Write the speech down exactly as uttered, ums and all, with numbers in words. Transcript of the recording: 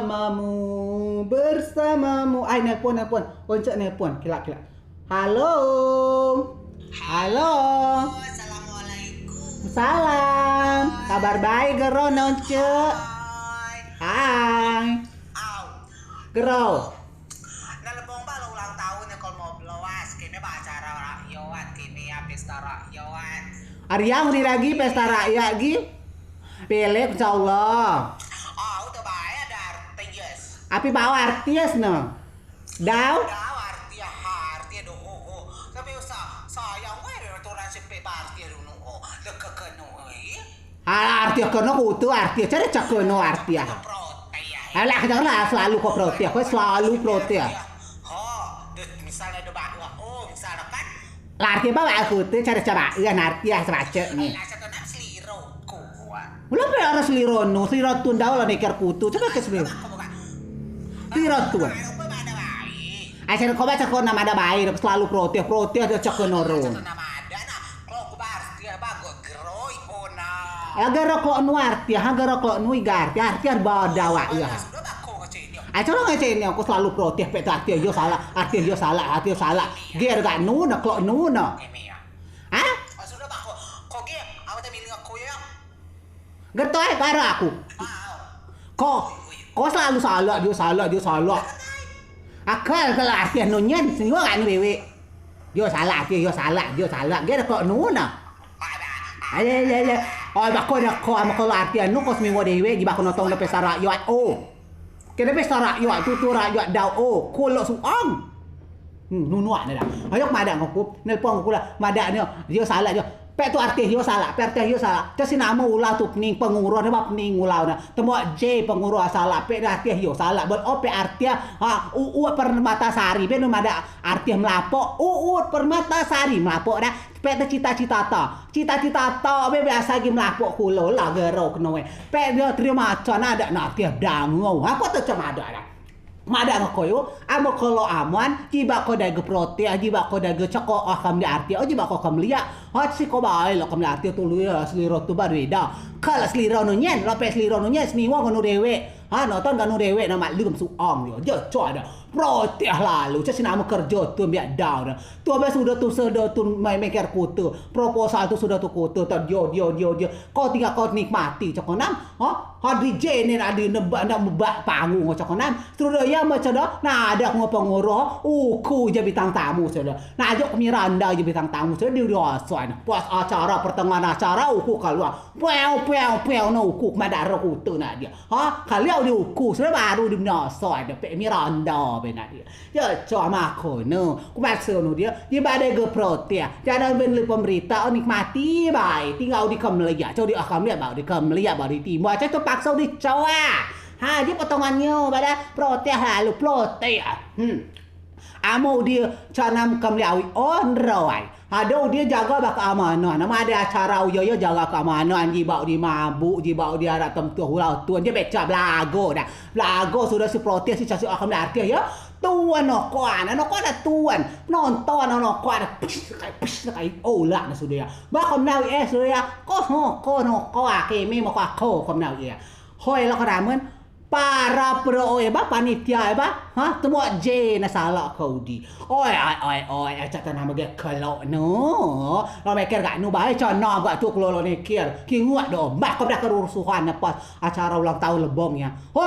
Bersamamu, bersamamu. Ai, nelpon, nelpon. Once nelpon. Kilak, kilak. Halo. Halo. Assalamualaikum. Salam. Kabar baik, gero, Nonce? Hai. Hai. Au. Gero. Nah, lebong ba lok ulang tahun ya, kalau mau beloas, kini ba acara rakyat, kini ya pesta rakyat. Ari yang di lagi pesta rakyat gi. Pelek, insya Allah. Oh, udah bayar dah artis. Api bawa artis, no. Dau? Dau artis, ha, artis do, oh, oh. Tapi usah, sayang, weh, orang sepe ba artis dulu, oh. Deket keno, eh. Alah, artis keno kutu, artis, cari cak keno artis, ah. Alah, janganlah selalu kau protes, kau selalu protes. Ho, misalnya do bawa, oh, misalkan. Lah, artis bawa kutu, cari coba, iya, artis, ah, sebaca ni. Lah, satu nak seliro, kuat. Mula pe harus seliro nu, seliro tun dau lah neker kutu, coba ke seliro. Seliro tun. Ai, seno ko baca ko nama ada baik, selalu protes, protes, ada cak keno ro. Ya, gero klok nu artis, ha, gero klok nu iga artis, artis bawa dau, ya. Ai, coba ngecek ni, aku selalu protes, pek tu artis yo salah, artis yo salah, artis yo salah. Ger gak nu na, klok nu na. Ha? Gerto, eh, karo aku. Ko, ko selalu salah, dio salah, dio salah. Akal kalau artis nu nyen, seniwa gak nu dewek. Dio salah, artis dio salah, dio salah. Ger klok nu na. Ayo, ayo, ayo. Oh, bako na ko, ama kalau artis nu ko semiwa dewek, di bako notong da pesta rakyat, oh. Kene pesta rakyat, tutu rakyat dau, oh. Ko lok suang. Hmm, nunuak ne da. Ayo madeak ngen ku, nelpon ku lah. Madeak ne, dio salah dio. Pek tu artis dio salah, pek artis dio salah. Cak si namo ulau tu pening penguruh ne, ba pening ulau ne. Temok je penguruh salah, pek artis dio salah. Bel o pek artis, ha, Uut Permatasari, be nu madeak artis melapok, Uut Permatasari melapok da. Pek te cita-cita ta. Cita-cita ta, be biasa gi melapok kulo lah gero keno e. Pek dio terima acan ade ne artis dangau. Ha, ko te cak madeak da. Madeak ngen ko yo, amen ko lok aman, jibeak ko dai geprotes, jibeak ko dai geceko, ah, kemliak artis, oh, jibeak ko kemliak. Ha, si ko bae lok kemliak artis tu lui, seliro tu baru ida. Kalau seliro nu nyen, lok pek seliro nu nyen, seniwa gak nu dewek. Ha, nonton gak nu dewek, na maklum suang yo. Jo, coa da. Protes lalu, cak si namo kerjo tu biak dau da. Tu abis sudo tu, sudo tu mai meker kute. Proposal tu sudo tu kute, ta dio, dio, dio, dio. Ko tinggal ko nikmati, cak ko nam. Ha? Hadi jenen adi nebak, nak mebak panggung, cak ko nam. Sudo yo macam da, nah, ade ku penguruh, uku je bitang tamu sudo. Nah, ajok Miranda je bitang tamu sudo, dio, dio asan. Pas acara, pertengahan acara, uku keluar. Pew, pew, pew, na uku, madeak ro kute nak dio. Ha? Kaliau dio uku, sudo baru dio menasai, ade pek Miranda be nak dio. Yo, coa mako ne. Ku makso nu dio. Dio badai geprotes. Jano ben lok pemberita, oh, nikmati bae. Tinggal udi kemliak. Coa udi, ah, kemliak, ba udi kemliak, ba udi timbo. Cak tu pakso udi coa. Ha, dio potongan nyo, badai protes lalu, protes. Hmm. Amen udi canam kemliak awei, oh, nroi. Ade udi jaga ba keamanan. Nama ade acara uyo yo jaga keamanan. Jibeak udi mabuk, jibeak udi arak temtuh ulau tun. Dio becak belago da. Belago sudo si protes si cak si akan artis yo. Tuan nokoa, nokoa da tuan. Penonton nokoa da. Pis, kai, pis, kai. Oh, lak na sudo yo. Ba ko menawik, eh, sudo yo. Ko, ho, ko nokoa, keme mako ako ko menawik yo. Hoi, lok ramen. Para pro, oi, ba, panitia, oi, ba. Ha, temok je na salah ko udi. Oi, oi, oi, oi, cak tana mege kelok no. Lo meker gak nu bae, cak na gak tu kelolo neker. Kinguak do, ba, ko dah kerusuhan pas acara ulang tahun lebong yo. Ho,